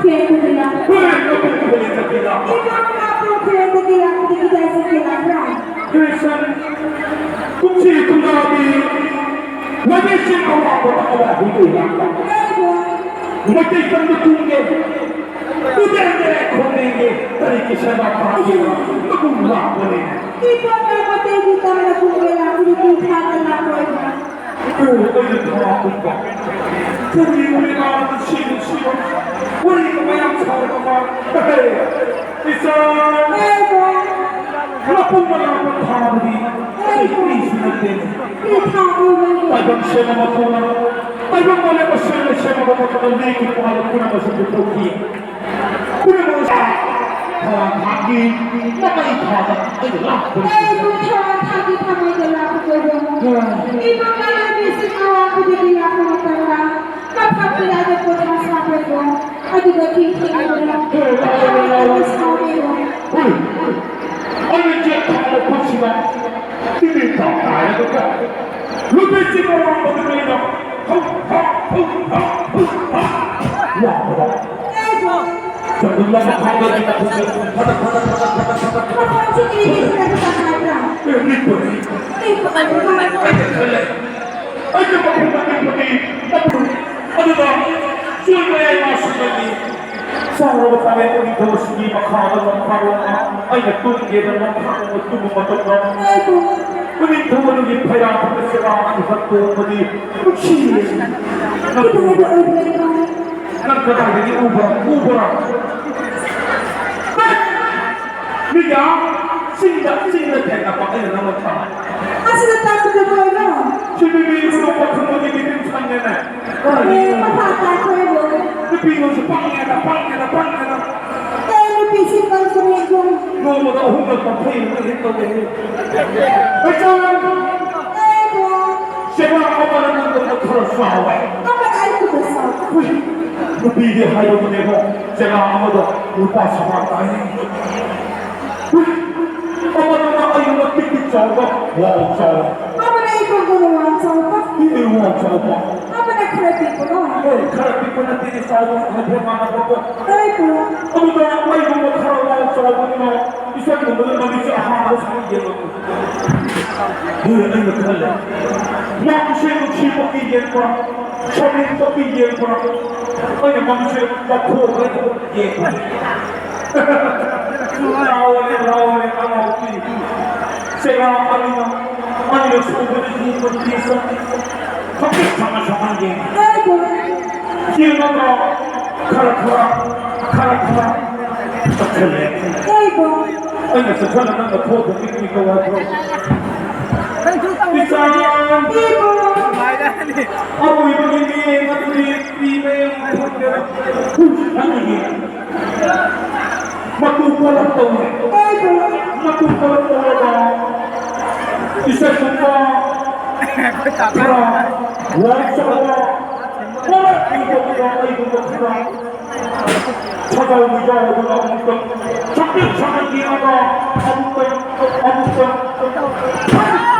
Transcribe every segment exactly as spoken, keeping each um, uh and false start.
ꯍꯣꯏ, ꯅꯕꯨꯡ ꯈꯨꯂꯦꯟꯗꯒꯤ ꯂꯥꯛꯄ꯫ ꯏꯕꯨꯡ ꯃꯄꯨ ꯈꯨꯂꯦꯟꯗꯒꯤ ꯂꯥꯛꯄꯗꯒꯤ ꯀꯗꯥꯏ ꯆꯠꯀꯦ ꯂꯥꯛꯄ꯭ꯔꯥ? ꯀ꯭ꯔꯤꯁꯟ, ꯀꯨꯝꯁꯤ ꯀꯨꯝꯖꯥꯒꯤ ꯋꯥꯏꯕꯤꯁꯤꯡ ꯑꯋꯥꯡꯕ ꯑꯋꯥꯡꯕꯗꯒꯤ ꯂꯥꯛꯄ꯫ ꯀꯩꯅꯣ? ꯃꯩꯇꯩ ꯀꯟꯕ ꯇꯨꯡꯒꯦ, ꯇꯨꯔꯦꯜꯗ ꯈꯣꯡꯅꯦꯒꯦ, ꯀꯔꯤ ꯀꯤꯁꯟ ꯂꯥꯛꯄ ꯍꯥꯏꯕ? ꯅꯕꯨꯡ ꯂꯥꯛꯄꯅꯦ꯫ ꯏꯕꯨꯡ ꯃꯄꯨ ꯈꯨꯂꯦꯟꯗꯒꯤ ꯂꯥꯛꯄꯗꯒꯤ ꯊꯥꯗ ꯂꯥꯛꯄ ꯑꯣꯏꯕ꯭ꯔꯥ? ꯑꯣ, ꯑꯩꯅ ꯊꯥ ꯀꯨꯝꯕ꯫ ꯀꯔꯤ ꯋꯥꯔꯤ ꯉꯥꯡꯕ ꯁꯤ ꯅꯨꯡꯁꯤꯕ? ꯋꯥꯔꯤꯒ ꯃꯌꯥꯝ ꯁꯥꯔꯒ ꯃꯥ, ꯍꯦ, ꯏꯆꯥ, ꯂꯄꯨ ꯃꯅꯥꯛꯇ ꯊꯥꯕꯗꯤ ꯑꯇꯩ ꯀꯔꯤꯁꯨ ꯅꯠꯇꯦ꯫ ꯇꯥꯏꯕꯪ ꯁꯦꯝꯕ ꯃꯄꯨꯅ, ꯇꯥꯏꯕꯪ ꯃꯥꯂꯦꯝ ꯑꯁꯦꯝꯕ ꯁꯦꯝꯃꯕ ꯃꯇꯝꯗ ꯃꯤꯒꯤ ꯄꯨꯋꯥꯔꯤ ꯄꯨꯝꯅꯃꯛꯁꯨ ꯄꯨꯊꯣꯛꯈꯤ꯫ ꯄꯨꯝꯅꯃꯛ ꯊꯥ ꯊꯥꯒꯤ ꯃꯃꯩ ꯊꯥꯗ ꯑꯩꯅ ꯂꯥꯛꯄꯅꯤ꯫ ꯑꯩꯕꯨ ꯊꯥ ꯊꯥꯒꯤ ꯊꯃꯣꯏꯗ ꯂꯥꯛꯄꯗꯣ꯫ ꯏꯕꯨꯡ ꯃꯥꯂꯦꯝꯒꯤ ꯁꯤꯡ ꯑꯋꯥꯡꯕꯗꯒꯤ ꯂꯥꯛꯄ ꯃꯇꯝꯗ ꯃꯐꯝ ꯀꯗꯥꯏꯗ ꯄꯣꯊꯥ ꯁꯥꯕ꯭ꯔꯗꯣ ꯑꯗꯨꯗ ꯊꯦꯡꯊꯦꯡꯅꯗꯅ ꯍꯣꯏ, ꯍꯣꯏ, ꯍꯣꯏ, ꯍꯣꯏ, ꯍꯣꯏ꯫ ꯁꯥꯎꯔꯦꯕ꯫ ꯍꯣꯏ, ꯍꯣꯏ꯫ ꯑꯩꯅ ꯆꯦꯛ ꯊꯥꯕ ꯈꯨꯠꯁꯤꯗ ꯇꯤꯚꯤ ꯊꯥꯎ ꯊꯥꯔꯒ ꯅꯨꯄꯤꯁꯤꯡ ꯑꯋꯥꯡꯕꯗ ꯂꯩꯅ ꯍꯧ ꯍꯥ ꯍꯧ ꯍꯥ ꯍꯧ ꯍꯥ ꯂꯥꯎꯕꯗ ꯆꯠꯂꯨꯂꯕ ꯈꯪꯗꯦ꯫ ꯃꯐꯝꯁꯤ ꯀꯔꯤꯒꯤ ꯁꯤꯗ ꯄꯩꯁꯥ ꯊꯥꯕ꯭ꯔꯥ? ꯑꯦ, ꯅꯤꯛꯄꯅꯤ꯫ ꯅꯤꯛꯄ ꯑꯗꯨ ꯀꯃꯥꯏꯅ ꯇꯧꯕ? ꯑꯩꯅ ꯈꯜꯂꯦ꯫ ꯑꯩꯒꯤ ꯃꯐꯝꯗ ꯅꯤꯛꯄꯗꯤ ꯅꯠꯇꯦ꯫ ꯑꯗꯨꯗ ꯆꯣꯏ ꯃꯌꯥꯏ ꯃꯥꯁꯤꯗꯒꯤ ꯆꯥꯎꯔꯕ ꯇꯔꯦꯠ ꯅꯤꯡꯊꯧ ꯑꯁꯤꯒꯤ ꯃꯈꯥꯗ ꯂꯝꯐꯥꯂꯣꯡ ꯑꯃ ꯑꯩꯅ ꯇꯨꯝꯒꯦꯅ ꯂꯝꯐꯥꯂꯣꯡꯗ ꯇꯨꯝꯕ ꯃꯇꯝꯗ, ꯅꯤꯡꯊꯧ ꯑꯗꯨꯒꯤ ꯐꯩꯔꯥꯡ ꯐꯝꯕ ꯆꯦꯔꯥꯡ ꯑꯗꯨ ꯍꯟꯇꯣꯛꯄꯗꯤ ꯅꯨꯡꯁꯤꯌꯦ꯫ ꯅꯪ ꯎꯕ꯭ꯔꯥ? ꯅꯪ ꯀꯗꯥꯏꯗꯒꯤ ꯎꯕ꯭ꯔꯥ? ꯎꯕ꯭ꯔꯥ? ꯃꯤꯒꯤ ꯑꯥ ꯆꯤꯡꯗ, ꯆꯤꯡꯗ ꯊꯦꯡꯅꯕ ꯑꯩꯅ ꯅꯪꯉꯣꯟꯗ ꯊꯝꯃꯦ꯫ ꯑꯁꯤꯗ ꯇꯥꯛꯄꯗ ꯂꯣꯏꯔꯣ? ꯁꯤꯗꯤ ꯃꯤ ꯈꯨꯗꯣꯡꯕ ꯈꯪꯕꯒꯤ ꯃꯤꯗꯤ ꯁꯪꯉꯦꯅꯦ꯫ ꯃꯤ ꯃꯈꯥ ꯇꯥꯛꯄ ꯍꯥꯏꯕꯨ? ꯅꯨꯄꯤꯗꯨꯁꯨ ꯄꯪꯉꯦꯗ, ꯄꯪꯉꯦꯗ, ꯄꯪꯉꯦꯗ꯫ ꯑꯦ, ꯅꯨꯄꯤꯁꯤ ꯄꯪꯕꯅꯦ ꯑꯗꯨꯝ꯫ ꯅꯣꯡꯃꯗ ꯑꯍꯨꯝꯂꯛ ꯄꯪꯊꯩ ꯍꯦꯛ ꯇꯧꯋꯦ꯫ ꯃꯩꯆꯥꯟ! ꯑꯦ, ꯏꯕꯨꯡ꯫ ꯆꯦꯕꯥ ꯑꯃꯅ ꯅꯪꯗꯧꯅ ꯈꯔ ꯆꯥꯎꯋꯦ꯫ ꯑꯃꯅ ꯑꯩ ꯈꯨꯠꯇ ꯆꯥꯎ꯫ ꯎꯏ, ꯅꯨꯄꯤꯗꯤ ꯍꯥꯏꯔꯕꯅꯦꯀꯣ, ꯆꯦꯕꯥ ꯑꯃꯗꯣ ꯂꯨꯄꯥ ꯁꯕꯥ ꯇꯥꯏ꯫ ꯎꯏ, ꯑꯃꯗꯨꯅ ꯑꯩꯉꯣꯟꯗ ꯄꯤꯛ ꯄꯤꯛ ꯆꯥꯎꯕ, ꯋꯥꯎ ꯆꯥꯎꯕ꯫ ꯑꯃꯅ ꯑꯩꯉꯣꯟꯗ ꯋꯥꯎ ꯆꯥꯎꯕ꯫ ꯏ ꯋꯥꯎ ꯆꯥꯎꯕ꯫ ꯑꯃꯅ ꯈꯔ ꯄꯤꯛꯄ꯭ꯔꯣ? ꯍꯣꯏ, ꯈꯔ ꯄꯤꯛꯄ ꯅꯠꯇꯦ, ꯆꯥꯎꯕ ꯍꯥꯏꯐꯦꯠ ꯃꯥꯟꯅꯕꯀꯣ꯫ ꯍꯣꯏ, ꯄꯨꯔꯣ꯫ ꯑꯗꯨꯒ ꯃꯩꯒꯨꯝꯕ ꯈꯔ ꯂꯥꯎ ꯆꯥꯎꯕꯅꯤꯅ ꯏꯆꯟꯒꯨꯝꯕꯗ ꯃꯃꯤꯠꯁꯦ ꯑꯍꯥꯟꯕ ꯁꯨꯃꯥꯏꯅ ꯌꯦꯡꯉꯛꯄ꯫ ꯍꯣꯏ, ꯑꯩꯅ ꯈꯜꯂꯦ꯫ ꯃꯥꯒꯤꯁꯦ ꯅꯨꯡꯁꯤꯕꯒꯤ ꯌꯦꯡꯕ꯭ꯔꯥ? ꯁꯣꯔꯤꯟ ꯇꯧꯕꯤ ꯌꯦꯡꯕ꯭ꯔꯥ? ꯑꯩꯅ ꯃꯃꯤꯠꯁꯦ ꯂꯥꯎꯊꯣꯛꯑꯒ ꯌꯦꯡꯕ꯫ ꯂꯥꯎꯔꯦ, ꯂꯥꯎꯔꯦ, ꯑꯉꯥꯎꯕꯤ꯫ ꯆꯦꯔꯥ ꯑꯅꯤꯅ, ꯑꯅꯤꯅ ꯁꯨꯕꯗ ꯌꯦꯡꯕꯗꯨꯗꯤ ꯁꯛ-, ꯁꯛꯇꯤ ꯁꯪꯅ ꯁꯪꯅ ꯌꯦꯡꯉꯤ꯫ ꯌꯦꯡꯉꯒ ꯈꯔ ꯈꯔ, ꯈꯔ ꯈꯔ ꯆꯠꯁꯤꯜꯂꯦ꯫ ꯑꯩꯅ ꯆꯠꯁꯤꯜꯂ ꯅꯪꯅ ꯊꯣꯛꯈ꯭ꯔꯗꯤ ꯀꯔꯤ ꯇꯧ ꯍꯥꯏꯕ꯭ꯔꯣ? ꯏꯆꯥ, ꯑꯔꯣꯏꯕꯒꯤ ꯃꯤꯠꯌꯦꯡ ꯑꯗꯨꯗꯤ ꯄꯤꯕ ꯌꯥꯝ ꯐꯠꯇꯦ꯫ ꯍꯧꯖꯤꯛ ꯈꯪꯉꯤꯅꯦ꯫ ꯃꯇꯨ ꯀꯣꯜꯂꯞ ꯇꯧꯔꯦ꯫ ꯃꯇꯨ ꯀꯣꯜꯂꯞ ꯇꯧꯔꯒ ꯏꯁꯩꯒꯨꯝꯕ ꯈꯔ ꯋꯥꯔꯤ ꯁꯥꯕ ꯀꯣꯜꯂꯞ ꯇꯧꯔꯒ ꯑꯩꯒꯨꯝꯕ ꯈꯔ ꯊꯥꯒꯠ ꯃꯤꯖꯥꯎ ꯑꯗꯨꯒ ꯑꯃꯨꯛꯇꯪ ꯁꯛꯇꯤ ꯁꯥꯟꯅ ꯌꯦꯡꯉꯒ ꯑꯃꯨꯛꯇꯪ, ꯑꯃꯨꯛꯇꯪ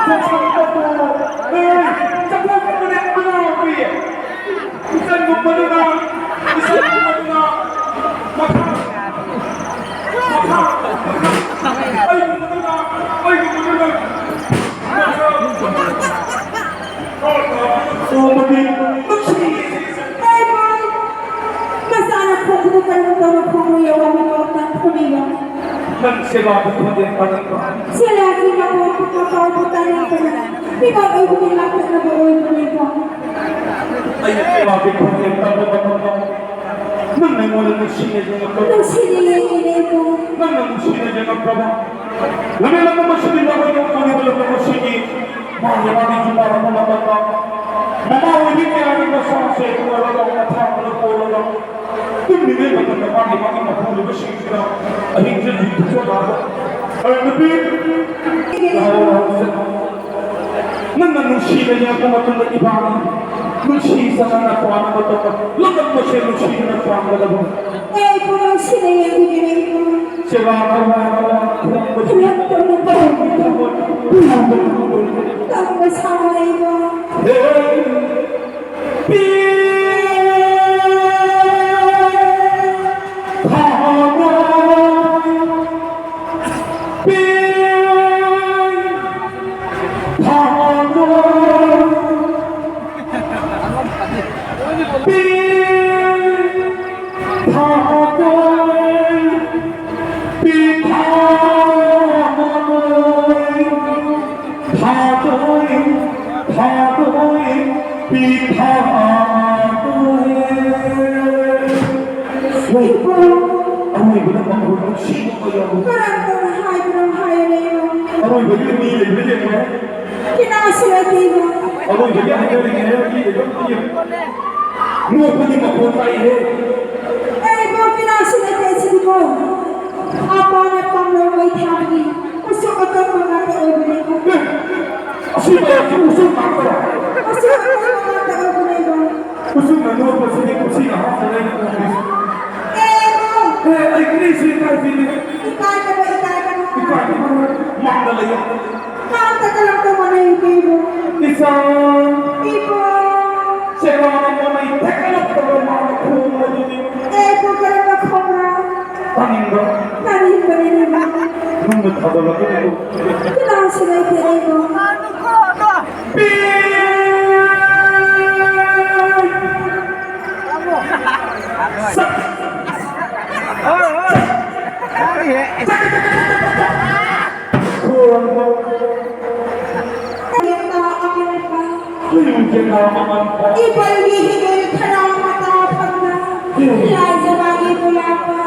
ꯆꯠꯊꯣꯛꯄꯗꯣ, ꯑꯦ, ꯆꯠꯊꯣꯛꯄꯗꯨꯅꯦ ꯑꯉꯥꯎꯕꯤ꯫ ꯏꯆꯟꯒꯨꯝꯕꯗꯨꯅ, ꯏꯆꯟꯒꯨꯝꯕꯗꯨꯅ ꯃꯊꯪ, ꯃꯊꯪ, ꯃꯊꯪ, ꯑꯩꯒꯨꯝꯕꯗꯨꯅ, ꯑꯩꯒꯨꯝꯕꯗꯨꯅ ꯃꯊꯪ, ꯃꯊꯪ, ꯇꯣꯡꯕꯗꯤ ꯅꯨꯡꯁꯤ꯫ ꯃꯆꯥꯅ ꯈꯣꯡꯕꯗꯨ ꯀꯔꯝ ꯇꯧꯅ ꯈꯣꯡꯕ ꯌꯧꯔꯝꯃꯤꯅꯣ ꯑꯝꯇ ꯈꯪꯅꯤꯡꯕ꯫ ꯅꯪ ꯁꯦꯕꯥꯗꯨ ꯈꯣꯟꯖꯦꯜ ꯃꯥꯟꯅꯕ꯫ ꯁꯦꯕꯥꯒꯤ ꯃꯄꯥꯎ, ꯃꯄꯥꯎꯕꯨ ꯇꯥꯅꯤꯡꯕꯅ ꯃꯤꯀꯞ ꯑꯣꯏꯕꯒꯤ ꯂꯥꯞꯊꯣꯛꯅꯕ ꯑꯣꯏꯕꯅꯤꯀꯣ꯫ ꯑꯩꯅ ꯁꯦꯕꯥꯒꯤ ꯈꯣꯟꯖꯦꯜ ꯇꯥꯕ ꯃꯇꯝꯗ ꯅꯪ ꯑꯩꯉꯣꯟꯗ ꯅꯨꯡꯁꯤꯅ ꯌꯦꯡꯉꯛꯄ꯭ꯔꯥ? ꯅꯨꯡꯁꯤꯅ ꯌꯦꯡꯉꯤꯅꯦ ꯏꯕꯨꯡ꯫ ꯅꯪꯅ ꯅꯨꯡꯁꯤꯅ ꯌꯦꯡꯉꯛꯄ꯭ꯔꯕ? ꯂꯝꯍꯦꯟꯂꯛꯄ ꯃꯁꯤꯒꯤ ꯃꯈꯣꯏꯗ ꯎꯔꯤꯕ ꯂꯝꯗꯝ ꯑꯁꯤꯒꯤ ꯃꯥꯒꯤ ꯃꯥꯒꯤ ꯌꯨꯝ ꯄꯥꯜꯂꯛꯄ ꯃꯇꯝꯗ ꯃꯃꯥ ꯑꯣꯏꯕꯤ ꯀꯌꯥꯒꯤ ꯃꯆꯥꯁꯦ ꯄꯨꯔꯒ ꯃꯊꯥꯡꯗ ꯄꯣꯜꯂꯒ ꯇꯨꯝꯂꯤꯉꯩ ꯃꯇꯝꯗ ꯃꯥꯒꯤ ꯃꯥꯒꯤ ꯃꯄꯨꯔꯣꯏꯕꯁꯤꯡꯁꯤꯅ ꯑꯍꯤꯡꯁꯦ ꯌꯨꯝ ꯊꯣꯛꯑꯒ, "ꯑꯔꯦ ꯅꯨꯄꯤ, ꯂꯥꯛꯑꯣ, ꯂꯥꯛꯑꯣ, ꯁꯦ꯫ ꯅꯪꯅ ꯅꯨꯡꯁꯤꯅ ꯌꯦꯡꯉꯛꯄ ꯃꯇꯝꯗ ꯏꯕꯥꯅꯤ ꯅꯨꯡꯁꯤ ꯆꯥꯟꯅꯅ ꯄꯥꯟꯅꯕ ꯇꯧꯕ ꯂꯣꯏꯅꯃꯛꯁꯦ ꯅꯨꯡꯁꯤꯅ ꯄꯥꯟꯒꯗꯕꯅꯤ꯫" ꯑꯩꯕꯨ ꯅꯨꯡꯁꯤꯅ ꯌꯦꯡꯕꯤꯔꯛꯏꯕ ꯁꯦꯕꯥ ꯇꯧꯅ ꯈꯨꯔꯨꯝꯕ ꯈꯨꯔꯨꯝꯕ ꯇꯧꯅ ꯇꯧꯅ ꯇꯧꯅ ꯁꯥꯎꯅ ꯂꯩꯕ꯫ ꯍꯦ! ꯄꯤ ꯊꯥꯗꯣꯏ, ꯄꯤ ꯊꯥꯗꯣꯏ, ꯄꯤ ꯊꯥꯗꯣꯏ, ꯄꯤ ꯊꯥꯗꯣꯏ, ꯊꯥꯗꯣꯏ, ꯊꯥꯗꯣꯏ, ꯄꯤ ꯊꯥꯗꯣꯏ꯫ ꯍꯣꯏ, ꯑꯔꯣꯏꯕꯗ ꯃꯈꯣꯜ ꯅꯨꯡꯁꯤꯕ ꯑꯃ ꯌꯥꯎꯏ꯫ ꯀꯔꯝꯅ ꯍꯥꯏꯕꯅꯣ ꯍꯥꯏꯌꯨꯅꯦ꯫ ꯑꯔꯣꯏꯕꯒꯤ ꯃꯤ ꯂꯩꯕ꯭ꯔꯥ ꯌꯦꯡꯉꯨꯅꯦ꯫ ꯀꯅꯥꯁꯨ ꯂꯩꯇꯦ ꯏꯕꯣ꯫ ꯑꯔꯣꯏꯕꯒꯤ ꯍꯥꯏꯅꯔꯤꯉꯩ ꯃꯤ ꯂꯩꯕ꯭ꯔꯥ ꯑꯝꯇ ꯌꯦꯡꯉꯨ꯫ ꯅꯣꯛꯄꯒꯤ ꯃꯈꯣꯜ ꯇꯥꯏꯍꯦ꯫ ꯑꯦ ꯏꯕꯣ, ꯀꯅꯥꯁꯨ ꯂꯩꯇꯦ ꯁꯤꯗꯤꯀꯣ꯫ ꯑꯄꯥꯅ ꯄꯥꯝꯂꯧ ꯃꯩ ꯊꯥꯕꯒꯤ ꯎꯁꯣꯞ ꯑꯀꯪꯕ ꯉꯥꯛꯇ ꯑꯣꯏꯕꯅꯦ꯫ ꯑꯦ, ꯑꯁꯤ ꯃꯌꯥꯝꯁꯤ ꯎꯁꯣꯞ ꯉꯥꯛꯇꯔꯣ? ꯎꯁꯣꯞ ꯑꯀꯪꯕ ꯉꯥꯛꯇ ꯑꯣꯏꯕꯅꯦ ꯏꯕꯣ꯫ ꯎꯁꯨꯝꯅ ꯅꯣꯛꯄꯁꯤꯗꯤ ꯀꯨꯝꯁꯤꯅ ꯑꯍꯥꯟꯕꯅꯦ ꯑꯩꯅ ꯎꯔꯤꯁꯦ꯫ ꯑꯦ, ꯑꯦ, ꯑꯩ ꯀꯔꯤꯁꯨ ꯏꯀꯥꯏꯕꯤꯗꯦ꯫ ꯏꯀꯥꯏꯒꯅꯨ, ꯏꯀꯥꯏꯒꯅꯨ꯫ ꯏꯀꯥꯏꯒꯅꯨ꯫ ꯃꯥꯡꯗ ꯂꯩꯌꯨ꯫ ꯃꯥꯡꯗ ꯀꯔꯝ ꯇꯧꯕ ꯂꯩꯒꯦ ꯏꯕꯣ? ꯏꯆꯥ꯫ ꯏꯕꯣ꯫ ꯁꯦꯕꯥꯅ ꯃꯃꯩ ꯊꯦꯛꯀꯠꯂꯛꯇꯕ ꯃꯥꯅ ꯈꯣꯡꯕꯗꯨꯅꯤ꯫ ꯑꯦ, ꯏꯕꯣ, ꯀꯔꯝꯕ ꯈꯣꯡꯕ꯭ꯔꯥ? ꯇꯥꯅꯤꯡꯕ꯫ ꯇꯥꯅꯤꯡꯕꯅꯤ ꯏꯕꯣ꯫ ꯅꯨꯡꯅ ꯊꯥꯗꯣꯛꯂꯛꯀꯅꯤ꯫ ꯀꯅꯥꯁꯨ ꯂꯩꯇꯦ ꯏꯕꯣ꯫ ꯄꯤ! ꯁꯛ! ꯈꯣꯟ! ꯏꯄꯜꯒꯤ ꯍꯤꯗꯣꯏ ꯈꯔ ꯃꯇꯥ ꯐꯪꯅ ꯂꯥꯏꯖꯕꯒꯤ ꯄꯨꯂꯥꯛꯄ꯫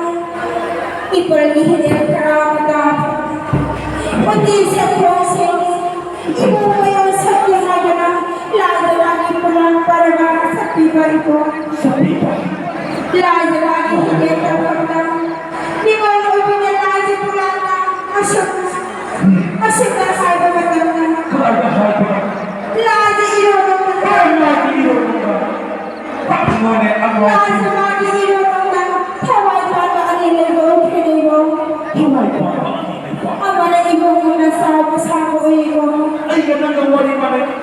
ꯏꯄꯜꯒꯤ ꯍꯤꯗꯣꯏ ꯈꯔ ꯃꯇꯥ ꯐꯪꯅ ꯃꯇꯤ ꯁꯦꯠꯊꯣꯛꯁꯦ꯫ ꯏꯕꯨꯡꯉꯣ ꯁꯛꯀꯦ ꯍꯥꯏꯗꯅ ꯂꯥꯏꯖꯕꯒꯤ ꯄꯨꯂꯥꯛ ꯄꯔꯒ ꯁꯛꯄꯤꯕ ꯏꯕꯨꯡ꯫ ꯂꯥꯏꯖꯕꯒꯤ ꯍꯤꯗꯣꯏ ꯇꯧꯐꯝꯗ ꯅꯤꯉꯣꯜ ꯑꯣꯏꯕꯤꯅ ꯂꯥꯏꯖ ꯄꯨꯂꯥꯛꯅ ꯑꯁꯨꯝꯅ ꯑꯁꯨꯝꯅ ꯍꯥꯏꯕ ꯃꯇꯝꯗ ꯀꯃꯥꯏꯅ ꯍꯥꯏꯕ? ꯂꯥꯏꯗ ꯏꯔꯣꯗꯧꯅ ꯀꯔꯝ ꯂꯥꯏꯗ ꯏꯔꯣꯗꯧꯅ? ꯄꯥꯛꯅꯣꯅꯦ ꯑꯉꯥꯎꯕꯤ꯫ ꯂꯥꯏꯗ ꯃꯥꯒꯤ ꯏꯔꯣꯗꯧꯅ ꯊꯋꯥꯏ ꯄꯥꯟꯕ ꯑꯅꯤ ꯂꯩꯕ ꯎꯈ꯭ꯔꯦ ꯏꯕꯣ꯫ ꯊꯋꯥꯏ ꯄꯥꯟꯕ ꯑꯅꯤ ꯂꯩꯕ? ꯑꯃꯅ ꯏꯕꯨꯡꯉꯣꯅ ꯁꯥꯎꯕ ꯁꯥꯕ ꯎꯏ ꯏꯕꯣ꯫ ꯑꯩꯒ ꯅꯪꯒ ꯋꯥꯔꯤ ꯃꯥꯟꯅꯩ꯫